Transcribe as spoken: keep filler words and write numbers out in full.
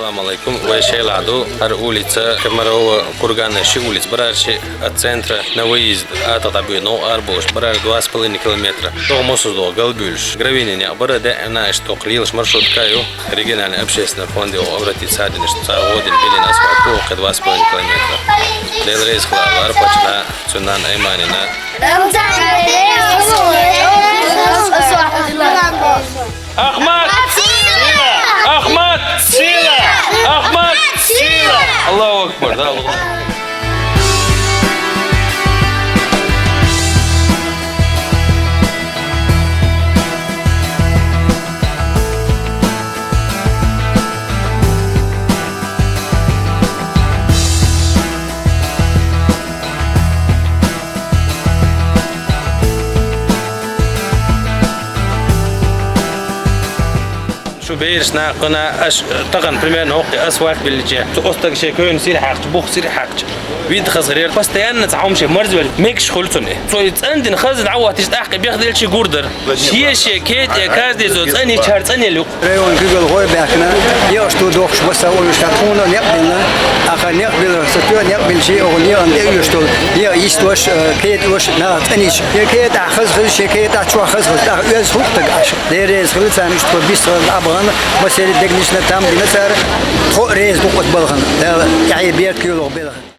Салам алейкум. Вай шайла ду. ХӀара улица Комарова, Курганная ши улица. Барар ши от центра на выезд. АтагӀа дӀабуьйна новкъа арабош. Барар два с половиной километра. ДогӀа мосаз догӀа галбуьйлуш. Гравийный некъ бара, даим иштта тохлийлаш маршрутка ю. Региональный общественный фонд йо обратиться динаш. Ца гӀодин билин асфальт тухкъе два с половиной километра. Дела реза хила лара пачна, цунан айманина. Ахмат! Сила! Ахмат! Сила! Ахмат! Сила! Аллаху акбар, да, Аллаху акбар. Шу бераш нахана аш тахан примерно хӀокхе ас вакх билча. Цу остаг ши кевн сир хьакхча, бух сир хьакхча. Вид хазгӀар яр, постоянно цхьа хӀума ши марзвел, мегаш хул цунна. Цо и цӀандина хаза дӀавотташ тӀаккха бехделчи гурдар. Ши-ши кетӀе каждый цо цӀанийчар цӀанел юкъ. Район куьйгалхой баьхкина, еш ту дохуш баса олуш ха тхуна некъ биллина. Аха некъ биллар, са тоьа некъ биллчи, оха лехан тӀе оьш долу. Леха йистош, э, кетӀош, наха цӀанийча. Е кетӀа хаза хаза, ши кетӀа чохь хаза хаза. ТӀаккха оьзда хӀуттаг аша. Дерреза хила царна иштта бисса хаза абгӀан, масери дегнична там бина цара. Тхо реза ду оцу балхана. Дала тӀаьхье беркат йолух белхан.